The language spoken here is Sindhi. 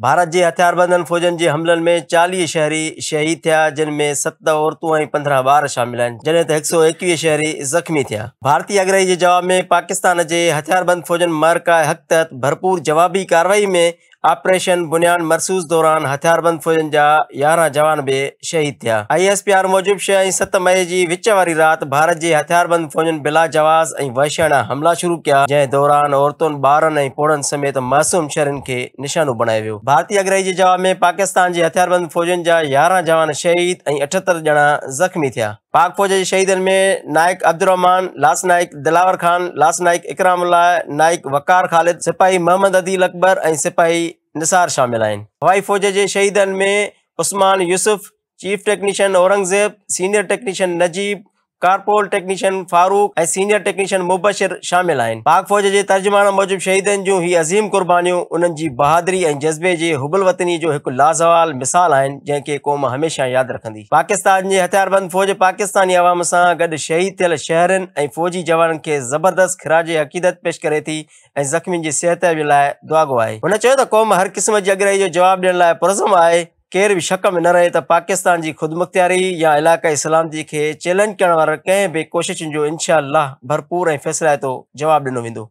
ڀارت جي هٿياربندن فوجن جي حملن ۾ 40 شهري شهيد ٿيا، جن ۾ 7 عورتون ۽ 15 ٻار شامل آهن، جڏهن ته 121 شهري زخمي ٿيا. ڀارتي اڳرائي جي جواب ۾ پاڪستان جي هٿياربند فوجن معرڪه حق تحت ڀرپور جوابي ڪارروائي ۾ آپريشن بنيان مرصوص دوران هٿياربند فوجن جا 11 جوان به شهيد ٿيا. I S P R موجب 6 ۽ 7 مئي جي وچ واري رات ڀارت جي هٿياربند فوجن بلا جواز ۽ وحشياڻا حملا شروع ڪيا، جنهن دوران عورتن، ٻارن ۽ پوڙهن سميت معصوم شهرين کي نشانو بڻايو ويو. ڀارتي اڳرائي جي جواب ۾ پاڪستان جي هٿياربند فوجن جا 11 جوان شهيد ۽ 78 ڄڻا زخمي ٿيا. پاڪ فوج جي شهيدن ۾ نائيڪ عبدالرحمان، لاس نائيڪ دلاور خان، لاس نائيڪ اڪرام الله، نائيڪ وقار خالد، سپاهي محمد عديل اڪبر ۽ سپاهي نثار شامل آهن. هوائي فوج جي شهيدن ۾ Usman Yousuf, chief technician Aurangzeb, senior technician Najeeb, corporal technician Farooq ۽ senior technician Mubashir شامل آهن. پاڪ فوج جي ترجمان موجب شهيدن جون هي عظيم قربانيون انهن جي بهادري ۽ جذبي جي حب الوطني جو هڪ لازوال مثال آهن جنهن کي قوم هميشه ياد رکندي. پاڪستان جي هٿياربند فوج پاڪستاني عوام سان گڏ شهيد ٿيل شهرين ۽ فوجي جوانن کي زبردست خراج عقيدت پيش ڪري ٿي ۽ زخمين جي صحتيابي لاء دعاگو آهي. هن چيو ته قوم هر قسم جي اڳرائي جو جواب ڏيڻ لاء پرعزم آهي. ڪير به شڪ ۾ نه رهي ته پاڪستان جي خودمختياري يا علائقائي سلامتي کي چئلينج ڪرڻ وارن ڪنهن به ڪوششن جو انشاء الله ڀرپور ۽ فيصلائتو جواب ڏنو ويندو.